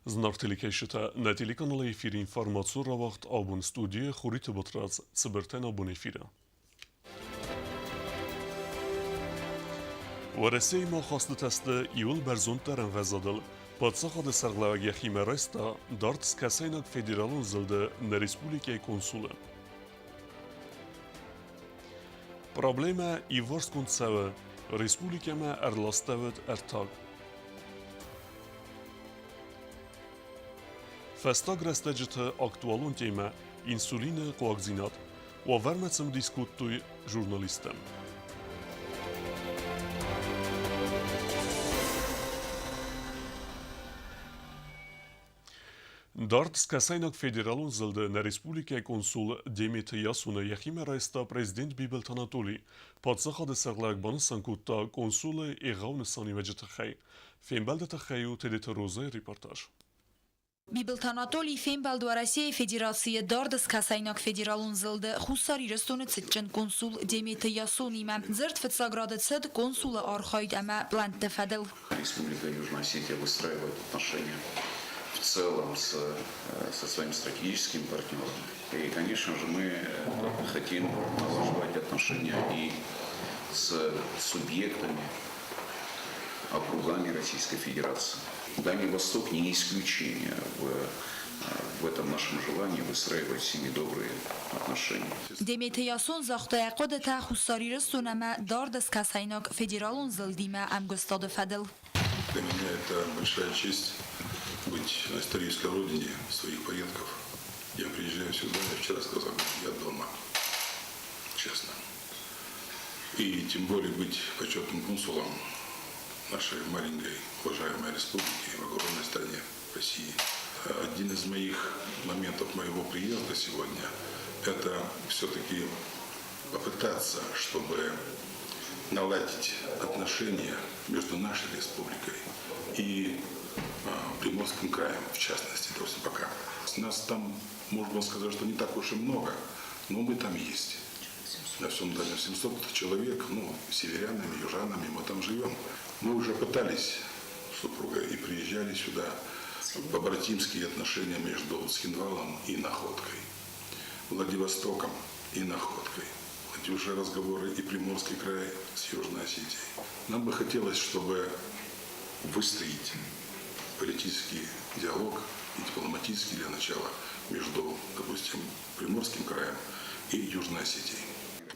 Зынаргъ телекӕсджытӕ, нӕ телеканалы эфиры информацион рауагъд абон студийы Хуриты Батрадз цыбыртӕн абон эфиры. Уӕрӕсеимӕ ахастытӕ сты иууыл бӕрзонддӕр ӕмвӕзадыл. Паддзахады сӕргълӕууӕг йӕхимӕ райста Дард Скӕсӕйнаг федералон зылды нӕ республикӕйы консулы. Проблемӕ иуварсгонд цӕуы, республикӕмӕ ӕрластӕуыд ӕртаг. Фӕстаг рӕстӕджыты актуалон темӕ инсулины хъуагдзинад. Уавӕрмӕ цымыдис кодтой журналисттӕ. Дард Скӕсӕйнаг федералон зылды нӕ республикӕйы консул Деметы Ясуны йӕхимӕ райста президент Бибылты Анатолий. Паддзахады сӕргълӕууӕг банысан кодта консулы егъау нысаниуӕджы тыххӕй. Фембӕлды тыххӕй у Тедеты Розайы репортаж. Бибылты Анатолий фембӕлд Уӕрӕсейы Федерацийы Дард Скӕсӕйнаг федералон зылды Хуссар Ирыстоны цытджын консул Деметы Ясонимӕ. Дзырд фыццаг рады цыд консулы архайд ӕмӕ плӕнтты фӕдыл. Республика Южная Осетия выстраивает отношения в целом со своим стратегическим партнером. И, конечно же, мы хотим налаживать отношения и с субъектами, округами Российской Федерации. Дальний Восток не исключение в этом нашем желании выстраивать с ними добрые отношения. Деметы Ясон загъта йӕ хъуыдытӕ Хуссар Ирыстон ӕмӕ Дард Скӕсӕйнаг федералон зылдимӕ ӕмгуыстады фӕдыл. Для меня это большая честь быть на исторической родине своих предков. Я приезжаю сюда, я вчера сказал, я дома, честно. И тем более быть почетным консулом нашей маленькой уважаемой республики в огромной стране России. Один из моих моментов моего приезда сегодня – это все-таки попытаться, чтобы наладить отношения между нашей республикой и Приморским краем, в частности, то есть пока. Нас там, можно сказать, что не так уж и много, но мы там есть. На всем дальнем 700 человек, ну, северянами, южанами, мы там живем. Мы уже пытались с супругой и приезжали сюда. Побратимские отношения между Цхинвалом и Находкой, Владивостоком и Находкой. Эти уже разговоры и Приморский край с Южной Осетией. Нам бы хотелось, чтобы выстроить политический диалог и дипломатический для начала между, допустим, Приморским краем и Южной Осетией.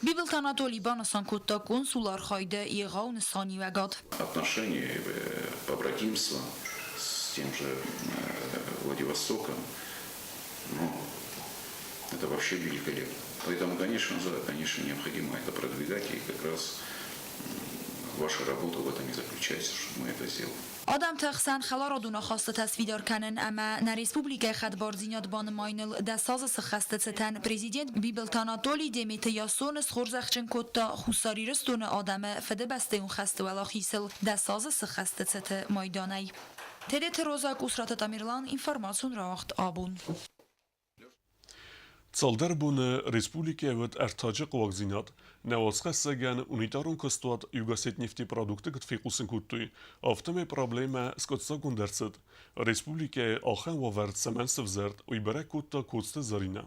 Бибылты Анатолий банысан кодта консулы архайды егъау нысаниуӕгад. Отношения побратимства с тем же Владивостоком, ну, это вообще великолепно. Поэтому, конечно, да, конечно, необходимо это продвигать, и как раз ваша работа в этом и заключается, чтобы мы это сделали. Адӕмты хсӕн хӕларадон ахастытӕ сфидар кӕнын ӕмӕ нӕ республикӕйы хӕдбардзинад банымайыныл дӕсазы сыххӕсты цытӕн президент Бибылты Анатолий Деметы Ясоны схорзӕхджын кодта Хуссар Ирыстоны адӕмы Фыдыбӕстӕйон хӕсты уӕлахизыл дӕсазы сыххӕсты цыты майданӕй. Тедеты Роза, Къусраты Тамерлан, информацион рауагъд абон. Цалдӕр боны республикӕйы уыд ӕртаджы хъуагдзинад. Нӕ уацхӕссӕгӕн унитарон куыстуат Югосетнефтепродукты куыд фехъусын кодтой, афтӕмӕй проблемӕ скъуыддзаггонд ӕрцыд. Республикӕйы ахӕм уавӕр цӕмӕн сӕвзӕрд, уый бӕрӕг кодта Коцты Зӕринӕ.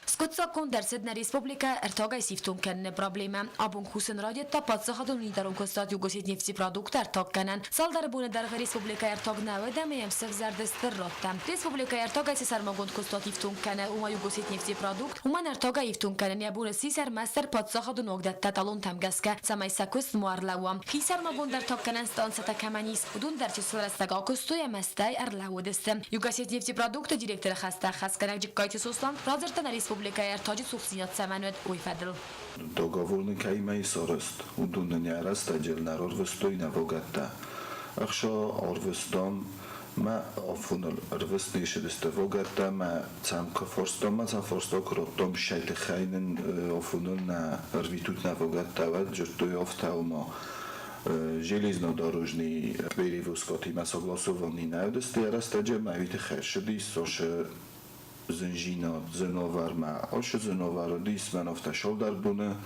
Скъуыддзаггонд ӕрцыд нӕ республикӕ ӕртагӕй сифтонг кӕныны проблемӕ. Абон кусын райдыдта паддзахадон унитарон куыстуат Югосетнефтепродукт ӕртаггӕнӕн. Цалдӕр боны дӕргъы республикӕйы ӕртаг нӕ уыд ӕмӕ йӕм сӕвзӕрд стыр родтӕ. Республикӕйы ӕртагӕй цы сӕрмагонд куыстуат ифтонг кӕны, уымӕ Югосетнефтепродукт, уымӕн ӕртагӕй ифтонг кӕнын йӕ бон ссис ӕрмӕстдӕр паддзахадон уагдӕттӕ талонтӕм гӕсгӕ, цӕмӕй сӕ куыст ма ӕрлӕууа. Хисӕрмагонд ӕртаггӕнӕн станцӕтӕ кӕмӕн ис, уыдон дӕр чысыл рӕстӕг акуыстой ӕмӕ стӕй ӕрлӕууыдысты. Югосетнефтепродукты директоры хӕстӕ ӕххӕстгӕнӕг Джыккайты Сослан радзырдта нӕ республикӕйы ӕртаджы цухдзинад цӕмӕн уыд, уый фӕдыл. Договор нын кӕимӕ ис арӕзт, уыдон нын нӕ рӕстӕджы нӕ рарвыстой нӕ вагӕттӕ. Ӕхсӕ арвыстам мӕ афоныл ӕрвыст не ссыдысты вагӕттӕ мӕ сӕм куы фарстам мӕ сӕм фарста куы радтам, сӕ тыххӕй нын афоныл нӕ ӕрвитут нӕ вагӕттӕ, уӕд дзырдтой афтӕ, ома железнодорожный перевозкӕтимӕ согласованный нӕ уыдысты йӕ рӕстӕджы ӕмӕ уый тыххӕй ссыдис Сосы зынзинад, зыновӕрмӕ. Асы зыновӕр уыдис мӕн афтӕ цалдӕр боны.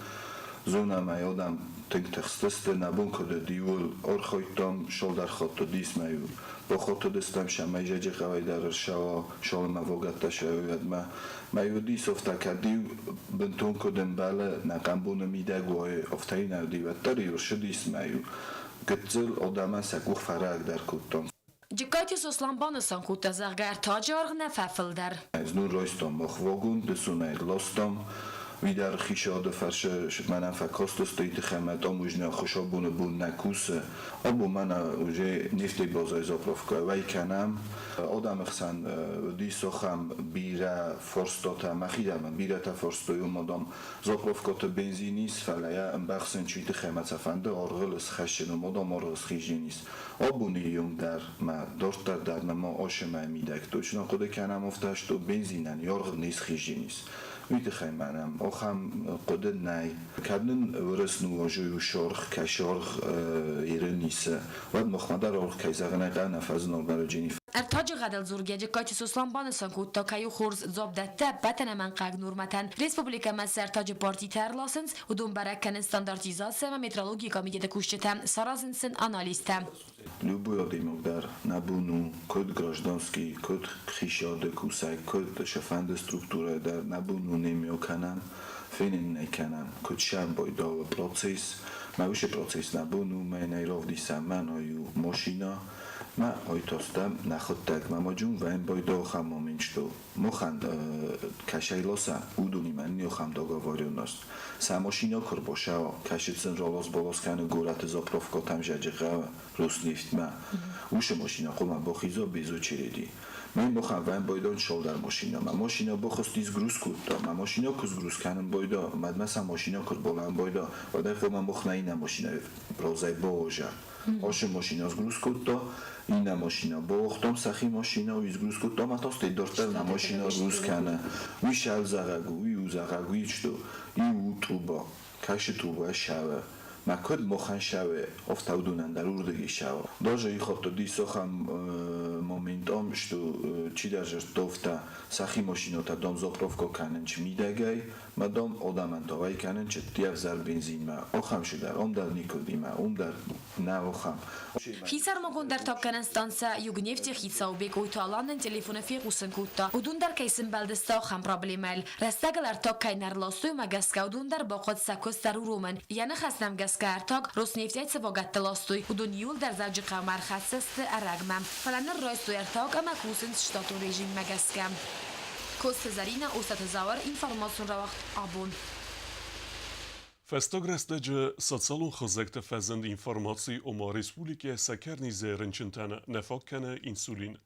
Зонӕм ӕй, адӕм тынг тыхстысты, нӕ бон куыд уыд, иууыл архайдтам, цалдӕр хатты уыдис мӕ иу бахатыдыстӕм, цӕмӕй Зӕджыхъӕуӕй дӕр ӕрцӕуа, цалынмӕ вагӕттӕ сӕуой, уӕдмӕ. Мӕ уыдис афтӕ, кӕд-иу бынтон куыд ӕмбӕлы, нӕ къамбоны мидӕг уай, афтӕ-иу нӕ уыди, уӕддӕр-иу ӕрцыдис мӕ-иу гыццыл адӕмӕн сӕ къух фӕрагдӕр кодтам. Джыккайты Сослан банысан кодта, зӕгъгӕ, ӕртаджы аргъ нӕ фӕфылдӕр. Ӕз нур райстам мах вагон, дысонӕй ластам. Уый дӕр хицауады фӕрцы мӕнӕн фӕкастысты тыххӕй ӕмӕ таможня хуысабоны бон нӕ кусы. Абон мӕнӕ уже нефтебазӕйы заправкӕ уӕй кӕнӕм. Адӕмы хсӕн уыдис ахӕм бирӕ фарстатӕ, мӕхи дӕр мӕ бирӕтӕ фарстой, ома, дам, заправкӕты бензин ис, фӕлӕ йӕ ӕмбӕхсын чи тыххӕй мӕ цӕ фӕнды аргъыл схӕссын, ома, дам, аргъ схизын ис. Абоны онг дӕр мӕ дарддӕр дӕр нӕма асымӕ мидӕг точно хъуыды кӕнӕм афтӕ, что бензинӕн йаргъ не схизын ис. Уый тыххӕй мӕнӕн ахӕм хъуыды нӕй. Кӕд нын уырыс нуазы у саргъ, кӕсаргъ ирын исы, уӕд махмӕ дӕр аргъ кӕй зӕгъын ӕй хъӕуы, нӕ фӕзынаргъ бӕрӕджы Ӕртаджы гъӕдыл дзургӕ Джыккайты Сослан банысан кодта, кӕй у хорз дзуапп дӕтты ӕппӕт ӕнӕмӕнгхъӕуӕг нормӕтӕн. Республикӕмӕ цы ӕртаджы партитӕ ӕрласынц, уыдон бӕрӕг кӕнынц стандартизаци ӕмӕ метрологийы комитеты кусджытӕ, саразынц сын анализтӕ. Любой адӕймаг дӕр нӕ бон у, куыд гражданский, куыд хицауады кусӕг, куыд сӕ структурӕ дӕр нӕ бон у немио кӕнӕм, фенын нӕ кӕнӕм, куыд сӕм байдауы процесс. Мӕ уыцы процесс нӕ бон у, мӕ нӕ равдисӕм, мӕнӕ у машина, мӕ айтастам нӕхуыдтӕг мӕ маджун вӕм байдахам момент, что махӕн кӕсӕй ласа, уыдонимӕ не договоренность. Сӕ машина куы рбасӕуа, кӕсы сын ралас-балас кӕны горӕты заправкӕтӕм Зӕджыхъӕуы Роснефтьмӕ. Уыцы машина хъуамӕ бахиза без очереди. Мӕн бахӕн вӕм байдон цалдӕр машина. Мӕ машина бахызтис груз кодта. Мӕ машина куы сгруз кӕнын байда, мӕдмӕ сӕ машина куы рбалӕн байда, уӕд ӕй хъуамӕ мах нӕ иннӕ машинӕйы разӕй бауазӕм. Ашы машина сгруз кодта, иннӕ машина бауагътам сӕхи машина, уый сгруз кодта ӕмӕ та стӕй дарддӕр нӕ машина груз кӕны. Уый сӕлзӕгъӕг у, уый у зӕгъӕг, уый что, иу у труба. Кӕсы труба сӕвӕ. Мӕ куыд мохӕн сӕвӕ, афтӕ уыдонӕн дӕр уырдыгӕй сӕвӕ. Даже их уыдис ахӕм моментом, что чидӕр зӕрдтовтӕ сӕхи машинӕтӕ дам заправка кӕнын чи мидӕгӕй, мӕ дам адӕмӕн та уӕй кӕнын чи ӕвзӕр бензинмӕ. Ахӕм чидӕр, ам дӕр никуыдимӕ, уым дӕр нӕ ахӕм. Хисӕрмагонд ӕртагкӕнӕн станцӕ Югнефти хицау Бекъойты Аланӕн телефоны фехъусын кодта, уыдон дӕр кӕй сӕмбӕлдысты ахӕм проблемӕйыл. Рӕстӕгыл ӕртаг кӕй нӕ ӕрластой, уымӕ гӕсгӕ уыдон дӕр бахъуыд сӕ куыст ӕруромын. Йӕ ныхӕстӕм гӕсгӕ ӕртаг Роснефтӕй цы вагӕтты ластой, уыдон иууылдӕр Дзӕуджыхъӕумӕ ӕрхӕццӕ сты ӕрӕгмӕ. Фӕлӕ ныр райстой ӕртаг ӕмӕ кусынц штатон режиммӕ гӕсгӕ. Коцты Зӕринӕ, Остъаты Зауыр, информацион рауагъд «Абон». Фӕстаг рӕстӕджы социалон хызӕгты фӕзынд информаци, ома республикӕйы сӕкӕрнизӕй рынчынтӕн нӕ фаг кӕны инсулин.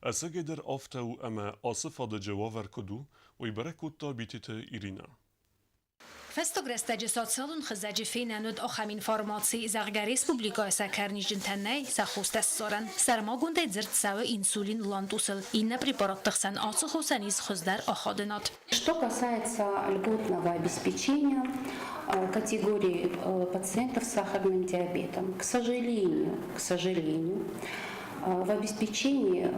Ӕцӕгӕйдӕр афтӕ у ӕмӕ ацы фадыджы уавӕр куыд у, уый бӕрӕг кодта Битеты Иринӕ. Фӕстаг рӕстӕджы социалон хызӕджы фенӕн уыд ахӕм информаци, зӕгъгӕ, республикӕйы сӕкӕрнизджынтӕн нӕй сӕ хостӕ ссарӕн. Сӕрмагондӕй дзырд цӕуы инсулин лантусыл. Иннӕ препаратты хсӕн ацы хосӕн ис хуыздӕр ахадынад. Что касается льготного обеспечения категории пациентов с сахарным диабетом, к сожалению, в обеспечении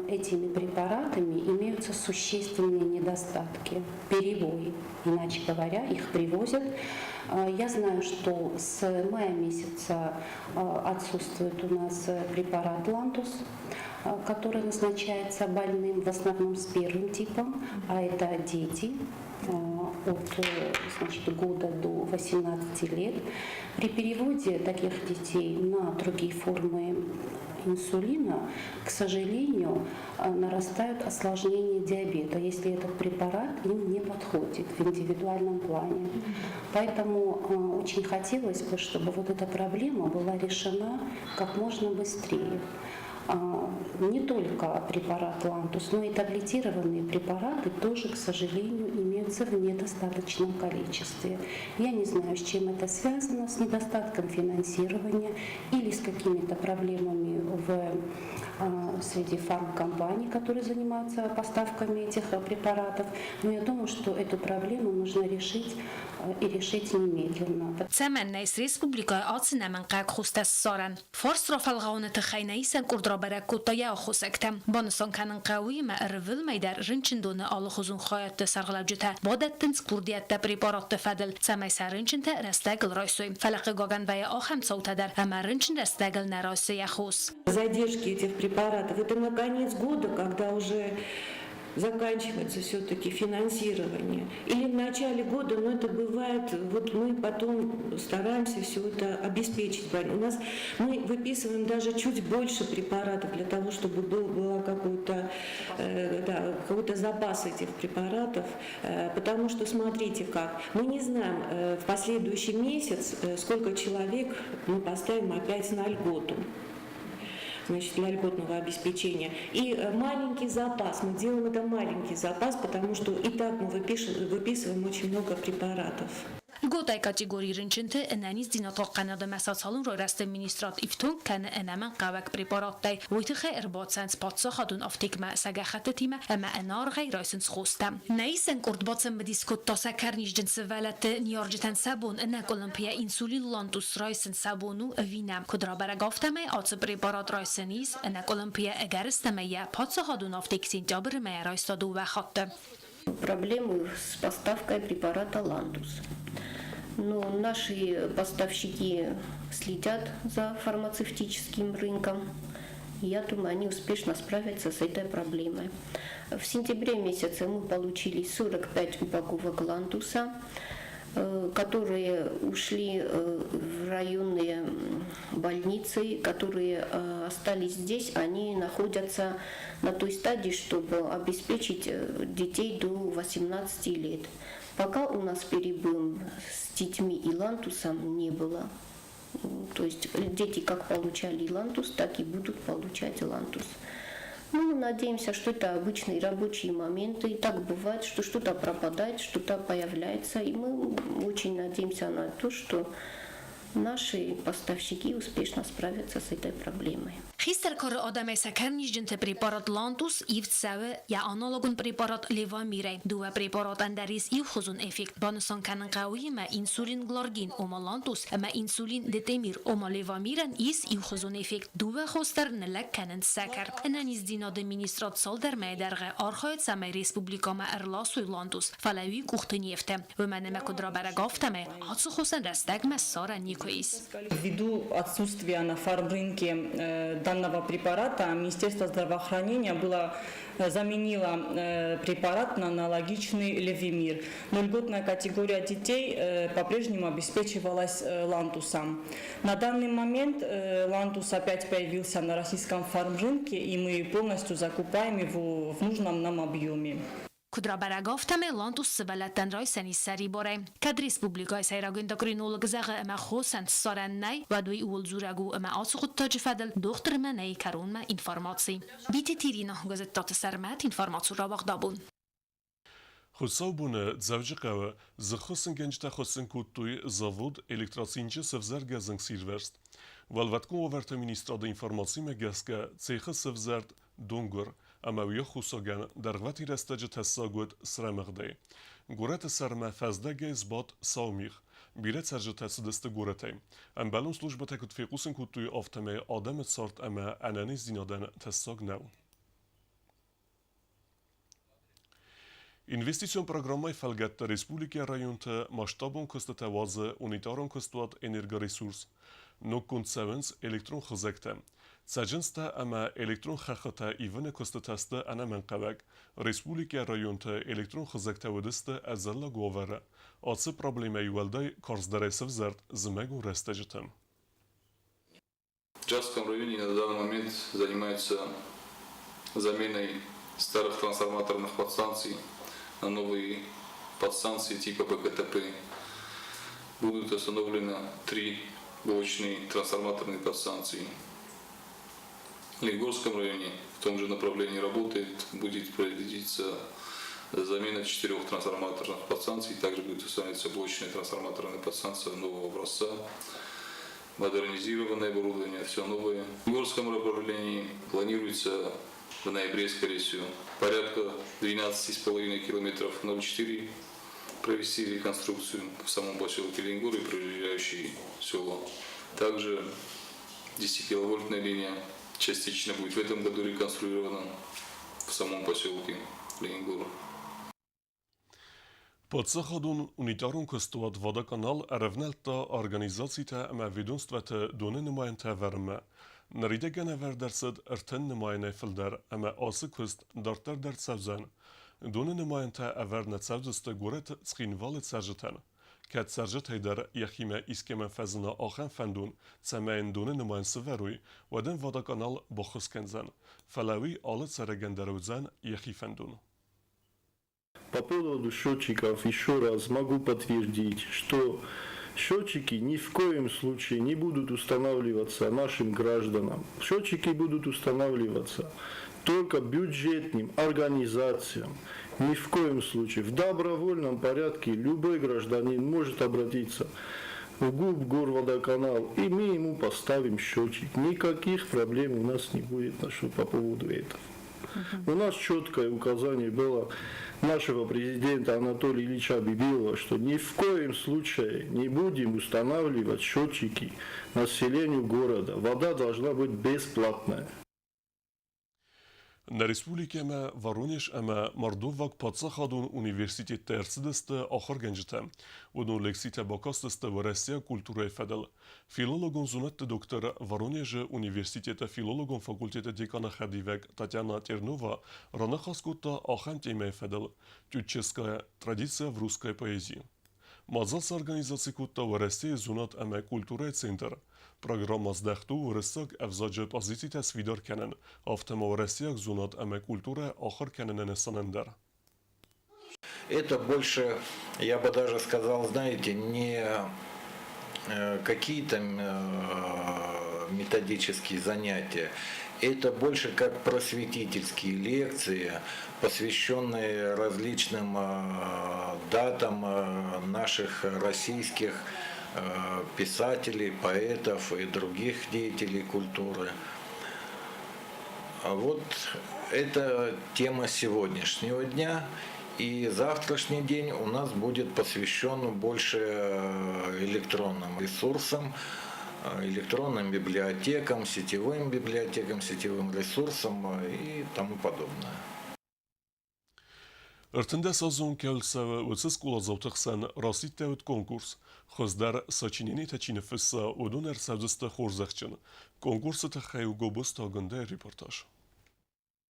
этими препаратами имеются существенные недостатки, перебои, иначе говоря, их привозят. Я знаю, что с мая месяца отсутствует у нас препарат Лантус, который назначается больным в основном с первым типом, а это дети от, значит, года до 18 лет. При переводе таких детей на другие формы инсулина, к сожалению, нарастают осложнения диабета, если этот препарат им не подходит в индивидуальном плане. Поэтому очень хотелось бы, чтобы вот эта проблема была решена как можно быстрее. Не только препарат Лантус, но и таблетированные препараты тоже, к сожалению, имеются в недостаточном количестве. Я не знаю, с чем это связано, с недостатком финансирования или с какими-то проблемами в среди фармкомпаний, которые занимаются поставками этих препаратов. Но я думаю, что эту проблему нужно решить и решить немедленно. Цӕмӕн нӕй республикӕйы ацы ӕнӕмӕнгхъӕугӕ хостӕ ссарӕн? Фарст рафӕлгъауыны тыххӕй нӕ исӕн къорд. Рабӕрӕг кодта йӕ аххосӕгтӕ. Банысан кӕнын хъӕуы ӕмӕ ӕрвылмӕй дӕр рынчындоны алыхуызон хайӕдты сӕргълӕуджытӕ бадӕттынц курдиӕттӕ препаратты фӕдыл, цӕмӕй сӕ рынчынтӕ рӕстӕгыл райсой. Фӕлӕ хъыгагӕн вӕййы ахӕм цаутӕ дӕр, ӕмӕ рынчын рӕстӕгыл нӕ райсы йӕ хос. Задержки этих препаратов – это на конец года, когда уже заканчивается все-таки финансирование. Или в начале года, но это бывает, вот мы потом стараемся все это обеспечить. У нас мы выписываем даже чуть больше препаратов для того, чтобы была какой-то да, какой-то запас этих препаратов, потому что смотрите как, мы не знаем в последующий месяц, сколько человек мы поставим опять на льготу. Значит, для льготного обеспечения. И маленький запас, мы делаем это маленький запас, потому что и так мы выписываем очень много препаратов. Льготӕй категорийы рынчынты ӕнӕниздзинад хъахъхъӕнынады ӕмӕ социалон райрӕзты министрад ифтонг кӕны ӕнӕмӕнгхъӕуӕг препараттӕй. Уый тыххӕй ӕрбацӕуынц паддзахадон афтекмӕ сӕ гӕххӕттытимӕ ӕмӕ ӕнӕаргъӕй райсынц хостӕ. Нӕисӕн къорд бацымыдис кодта сӕкӕрнизджын сывӕллӕтты ныййарджытӕн сӕ бон ӕнӕкъуылымпыйӕ инсулин Лантус райсын сӕ бон у ӕви нӕ. Куыд рабӕрӕг, афтӕмӕй ацы препарат райсӕн ис ӕнӕкъуылымпыйӕ, ӕгӕрыстӕмӕй йӕ паддзахадон афтек сентябры мӕйӕ райста дыууӕ хатты. Проблемы с поставкой препарата «Лантус». Но наши поставщики следят за фармацевтическим рынком. Я думаю, они успешно справятся с этой проблемой. В сентябре месяце мы получили 45 упаковок «Лантуса», которые ушли в районные больницы, которые остались здесь, они находятся на той стадии, чтобы обеспечить детей до 18 лет. Пока у нас перебоев с детьми и лантусом не было. То есть дети как получали лантус, так и будут получать лантус. Ну, мы надеемся, что это обычные рабочие моменты. И так бывает, что что-то пропадает, что-то появляется. И мы очень надеемся на то, что наши поставщики успешно справятся с этой проблемой. Хистӕр кары адӕмӕй сӕкӕрнизджынты препарат Лантус ивд цӕуы йӕ аналогон препарат Левамирӕй. Дыууӕ препаратӕн дӕр ис иухуызон эффект. Банысан кӕнын хъӕуы ӕмӕ инсулин Гларгин, ома Лантус, ӕмӕ инсулин Детемир, ома Левамирӕн ис иухуызон эффект. Дыууӕ хос дӕр ныллӕг кӕнынц сӕкӕр. Ӕнӕниздзинады министрад цалдӕр мӕйы дӕргъы архайы, цӕмӕй республикӕмӕ ӕрласой Лантус, фӕлӕ уый къухты не фты. Уымӕн ӕмӕ куыд рабӕрӕг, афтӕмӕй ацы хосӕн рӕстӕгмӕ ссарӕн никуы ис. Ввиду отсутствия на фармрынке данного препарата, Министерство здравоохранения заменило препарат на аналогичный Левемир. Но льготная категория детей по-прежнему обеспечивалась Лантусом. На данный момент Лантус опять появился на российском фармрынке, и мы полностью закупаем его в нужном нам объеме. Куыд рабӕрӕг, афтӕмӕй Лантус сывӕллӕттӕн райсӕн ис сӕрибарӕй. Кӕд республикӕйы сӕйраг эндокринолог зӕгъы ӕмӕ хосӕн ссарӕн нӕй, уӕд уый ууыл дзурӕг у ӕмӕ ацы хъуыддаджы фӕдыл дохтырмӕ нӕй кӕронмӕ информаци. Битеты Ирина, Газеттаты Сӕрмӕт, информаци рауагъд абон. Хуыцаубоны Дзӕуджыхъӕуы дзыххуыссынгӕнджытӕ хуыссын кодтой завод «Электроцинчы» сӕвзӕргӕ зынгсирвӕзт. Уӕлвӕткон уавӕрты министрады информацимӕ гӕсгӕ цехы сӕвзӕрд донгуыр ӕмӕ уый ӕххуысагӕн дӕргъвӕтин рӕстӕджы тӕссаг уыд срӕмыгъдӕй. Горӕты сӕрмӕ фӕздӕгӕй сбадт сау мигъ. Бирӕ цӕрджытӕ цыдысты горӕтӕй. Ӕмбӕлон службӕтӕ куыд фехъусын кодтой, афтӕмӕй адӕмы цард ӕмӕ ӕнӕниздзинадӕн тӕссаг нӕу. Инвестицион программӕйы фӕлгӕтты республикӕйы районты масштабон куыстытӕ уадзы унитарон куыстуат «Энергоресурс». Ноггонд цӕуынц электрон хызӕгтӕ. Цӕджындзтӕ ӕмӕ электрон хӕххытӕ ивыны куыстытӕ сты ӕнӕмӕнгхъӕуӕг. Республикӕйы районты электрон хызӕгтӕ уыдысты ӕдзӕллаг уавӕры. Ацы проблемӕйы уӕлдай карздӕрӕй сӕвзӕрд зымӕгон рӕстӕджыты. В Джарском районе на данный момент занимаются заменой старых трансформаторных подстанций на новые подстанции типа БКТП. Будут установлены три блочные трансформаторные подстанции. В Ленингорском районе в том же направлении работает, будет проводиться замена четырех трансформаторных подстанций, также будет устанавливаться блочная трансформаторная подстанция нового образца, модернизированное оборудование, все новое. В Горском направлении планируется в ноябре, скорее всего, порядка 12,5 километров 0,4 провести реконструкцию в самом поселке Ленингор и прилегающие села. Также 10-киловольтная линия Частично будет в этом году реконструирована в самом поселке Ленингор. Паддзахадон унитарон куыстуат «Водоканал» ӕрӕвнӕлдта организацитӕ ӕмӕ ведомствӕты доны нымайӕнтӕ ӕвӕрынмӕ. Ныридӕгӕн ӕвӕрд ӕрцыд ӕртын нымайӕнӕй фылдӕр ӕмӕ ацы куыст дарддӕр дӕр цӕудзӕн. Доны нымайӕнтӕ ӕвӕрд нӕ цӕудзысты горӕт Цхинвалы цӕрджытӕн. Кӕд цӕрджытӕй дӕр йӕхимӕ искӕмӕн фӕзына ахӕм фӕндон, цӕмӕй йын доны нымайӕн сывӕрой, уӕд ын «Водоканал» баххуыс кӕндзӕн. Фӕлӕ уый алы цӕрӕгӕн дӕр уыдзӕн йӕхи фӕндон. По поводу счетчиков еще раз могу подтвердить, что счетчики ни в коем случае не будут устанавливаться нашим гражданам. Счетчики будут устанавливаться только бюджетным организациям. Ни в коем случае. В добровольном порядке любой гражданин может обратиться в ГУП Горводоканал, и мы ему поставим счетчик. Никаких проблем у нас не будет по поводу этого. У нас четкое указание было нашего президента Анатолия Ильича Бибилова, что ни в коем случае не будем устанавливать счетчики населению города. Вода должна быть бесплатная. Нӕ республикӕмӕ Воронеж ӕмӕ Мордоваг паддзахадон университеттӕ ӕрцыдысты ахуыргӕнджытӕ. Уыдон лекцитӕ бакастысты уӕрӕсейаг культурӕйы фӕдыл. Филологон зонӕдты доктор, Воронежы университеты филологон факультеты деканы хӕдивӕг Татьяна Тернова раныхас кодта ахӕм темӕйы фӕдыл «Тютческая традиция в русской поэзии». Мадзал сорганизаци кодта Уӕрӕсейы зонад ӕмӕ культурӕйы центр. Программӕ здӕхт у уырыссаг ӕвзаджы позицитӕ сфидар кӕнын, афтӕ ма уӕрӕсейаг зонад ӕмӕ культурӕ ахуыр кӕныны нысанӕн дӕр. Это больше, я бы даже сказал, знаете, не какие-то методические занятия, это больше как просветительские лекции, посвященные различным датам наших российских писателей, поэтов и других деятелей культуры. Вот это тема сегодняшнего дня. И завтрашний день у нас будет посвящен больше электронным ресурсам, электронным библиотекам, сетевым библиотекам, сетевым ресурсам и тому подобное. 13 азон кӕуыл цӕуы, уыцы скъоладзауты хсӕн расидтӕуыд конкурс. Хуыздӕр сочиненитӕ чи ныффысса, уыдон ӕрцӕудзысты хорзӕхджын. Конкурсы тыххӕй у Гобозты Агуындӕйы репортаж.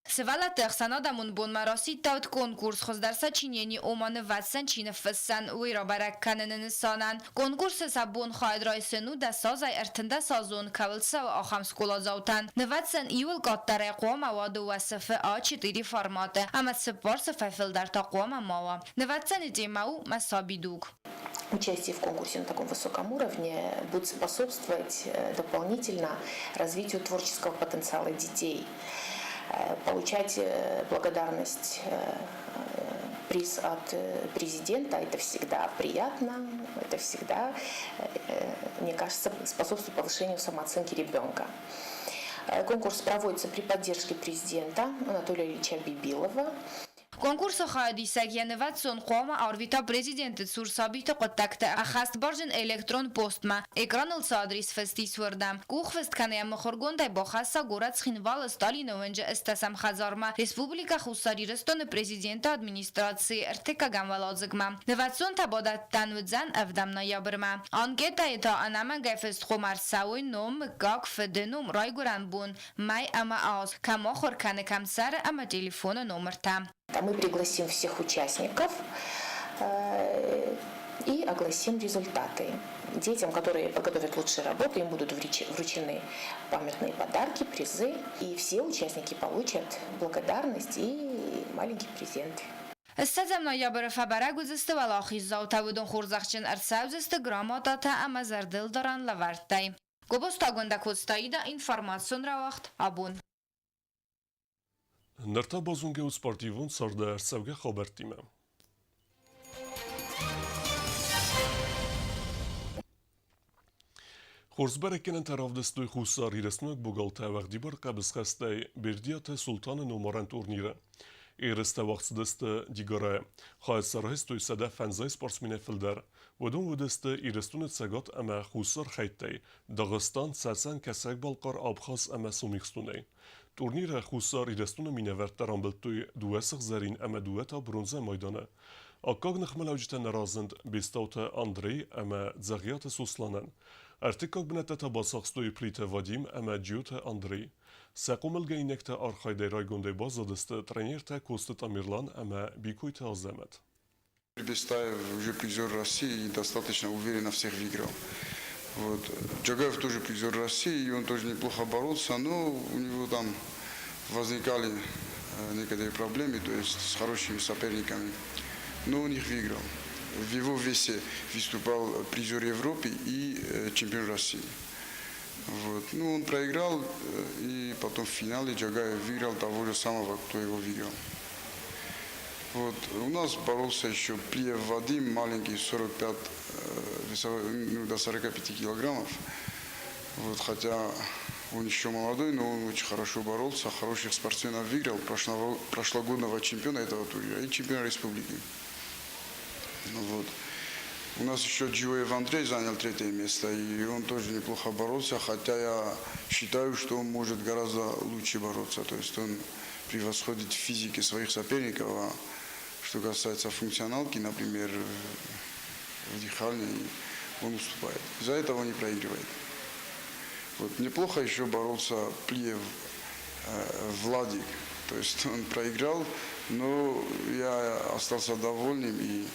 Сывӕллӕтты ӕхсӕнадӕмон бонмӕ расидтӕуыд конкурс хуыздӕр сочинени, ома нывӕцӕн чи ныффысдзӕн, уый рабӕрӕг кӕныны нысанӕн. Конкурсы сӕ бон хайад райсын у 10 азӕй 13 азон кӕуыл цӕуы, ахӕм скъоладзаутӕн. Нывӕцӕн иууыл къаддӕрӕй хъуамӕ уа дыууӕ сыфы А4 форматы ӕмӕ цыппар сыфӕй фылдӕр та хъуамӕ ма уа. Нывӕцӕны темӕ у «Мӕ сабидуг». Участие в конкурсе на таком высоком уровне будет способствовать дополнительно развитию творческого потенциала детей. Получать благодарность, приз от президента – это всегда приятно, это всегда, мне кажется, способствует повышению самооценки ребенка. Конкурс проводится при поддержке президента Анатолия Ильича Бибилова. Конкурсы хайадисӕг йӕ нывӕцон хъуамӕ арвита президенты цур сабиты хъуыддӕгты ӕххӕстбарджын электрон постмӕ, экраныл цы адрес фыст ис, уырдӕм. Къухфыст кӕнӕ йӕ мыхуыргондӕй бахӕсса горӕт Цхинвалы Сталины уынджы ӕстдӕсӕм хӕдзармӕ, Республикӕ Хуссар Ирыстоны президенты администрацийы ӕртыккӕгӕм уӕладзыгмӕ. Нывӕцонтӕ бадӕттӕн уыдзӕн ӕвдӕм ноябрмӕ. Анкетӕйы та ӕнӕмӕнгӕй фыст хъуамӕ ӕрцӕуой ном, мыггаг, фыды ном, райгуырӕн бон, мӕй ӕмӕ аз, кӕм ахуыр кӕны, кӕм цӕры ӕмӕ телефоны номыртӕ. Мы пригласим всех участников и огласим результаты. Детям, которые подготовят лучшие работы, им будут вручены памятные подарки, призы. И все участники получат благодарность и маленький презент. 20 ноябры фӕбӕрӕг уыдзысты уӕлахиздзаутӕ, уыдон хорзӕхджын ӕрцӕудзысты грамотатӕ ӕмӕ зӕрдылдарӕн лӕвӕрттӕй. Гобозты Агуындӕ, Коцты Аида, информацион рауагъд «Абон». Ныр та базонгӕ ут спортивон царды ӕрцӕугӕ хабӕрттимӕ. Хорз бӕрӕггӕнӕнтӕ равдыстой Хуссар Ирыстойнаг богалтӕ уӕгъдибар хъӕбысхӕстӕй Бердиаты Султаны номарӕн турниры. Ерыстӕ уагъд цыдысты Дигорайы. Хайад сӕ райстой 150 спортсменӕй фылдӕр. Уыдон уыдысты Ирыстоны цӕгат ӕмӕ хуссар хӕйттӕй, Дагъыстан, Цӕцӕн, Кӕсӕг-Балхъар, Абхаз ӕмӕ Сомихстонӕй. Турниры Хуссар Ирыстоны минӕвӕрттӕ рамбылдтой дыууӕ сыгъзӕрин ӕмӕ дыууӕ та бронзӕ майданы. Аккаг ныхмӕлӕуджытӕ нӕ разынд Бестауты Андрей ӕмӕ Дзӕгъиаты Сосланӕн. Ӕртыккаг бынӕттӕ та бацахстой Плиты Вадим ӕмӕ Джиоты Андрей. Сӕ хъомылгӕнинӕгты архайдӕй райгондӕй баззадысты тренертӕ Коцты Тамерлан ӕмӕ Бикойты Азӕмӕт. Бестаев уже призер России и достаточно уверенно всех выиграл. Вот. Джагаев тоже призер России, и он тоже неплохо боролся, но у него там возникали некоторые проблемы, то есть с хорошими соперниками. Но он их выиграл. В его весе выступал призер Европы и чемпион России. Вот. Ну, он проиграл, и потом в финале Джагаев выиграл того же самого, кто его выиграл. Вот. У нас боролся еще Плиев Вадим, маленький, 45, весовой, ну, до 45 килограммов. Вот, хотя он еще молодой, но он очень хорошо боролся, хороших спортсменов выиграл, прошлогоднего чемпиона этого турнира и чемпиона республики. Вот. У нас еще Джиоев Андрей занял третье место, и он тоже неплохо боролся, хотя я считаю, что он может гораздо лучше бороться. То есть он превосходит в физике своих соперников, а что касается функционалки, например, в дыхании, он уступает. Из-за этого он не проигрывает. Вот. Неплохо еще боролся Плиев Владик. То есть он проиграл, но я остался довольным, и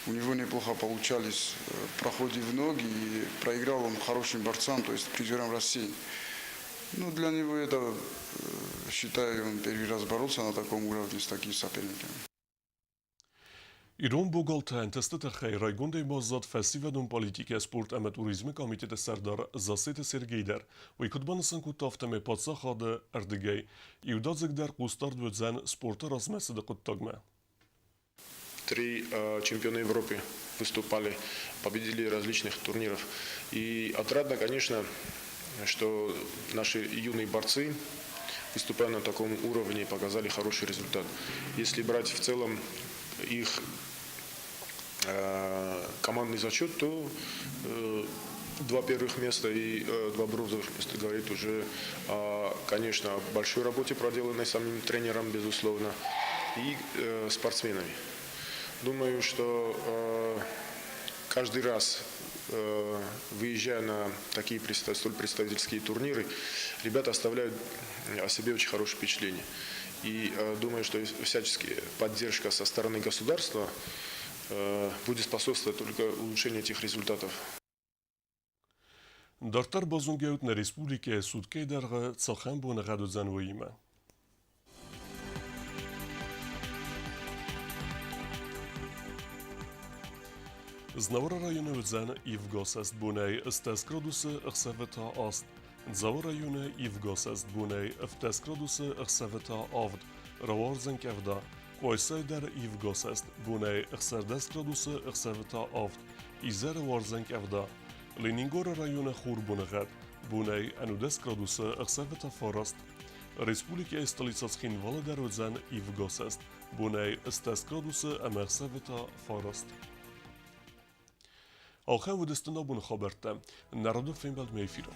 у него неплохо получались проходы в ноги, и проиграл он хорошим борцам, то есть призерам России. Ну, для него это, считаю, он первый раз боролся на таком уровне с такими соперниками. Ирон богалтӕ ӕнтысты тыххӕй райгондӕй баззад фӕсивӕдон политикӕ, спорт ӕмӕ туризмы комитеты сӕрдар Зассеты Сергей дӕр. Уый куыд банысан кодта, афтӕмӕй паддзахады ӕрдыгӕй иудадзыгдӕр хъусдард уыдзӕн спорты размӕцыды хъуыддагмӕ. Три чемпиона Европы выступали, победили различных турниров. И отрадно, конечно, что наши юные борцы, выступая на таком уровне, показали хороший результат. Если брать в целом их командный зачет, то два первых места и два бронзовых места говорит уже, конечно, о большой работе, проделанной самим тренером, безусловно, и спортсменами. Думаю, что каждый раз, выезжая на такие столь представительские турниры, ребята оставляют о себе очень хорошее впечатление. И думаю, что всяческая поддержка со стороны государства будет способствовать только улучшению этих результатов. Дарддӕр базонгӕ нӕ республикӕйы суткӕйы дӕргъы цахӕм боныгъӕд уыдзӕн, уыимӕ. Знауыры районы уыдзӕн ивгӕ сӕст бонӕй 18 градусы, ӕхсӕвы та 8. Дзауы районы ивгӕ сӕст бонӕй 17 градусы, ӕхсӕвы та 7. Рауардзӕн къӕвда. Къуайсайы дӕр ивгӕ сӕст бонӕй 16 градусы, ӕхсӕвы та 7. Изӕры уардзӕн къӕвда. Ленингоры районы хурбоныгъӕд бонӕй 11 градусы, ӕхсӕвы та 9. Республикӕйы столицӕ Цхинвалы дӕр уыдзӕн ивгӕ сӕст бонӕй 18 градусы ӕмӕ ӕхсӕвы та 9. Ахӕм уыдысты нӕ абоны хабӕрттӕ. Нӕ радон фембӕлдмӕ эфиры.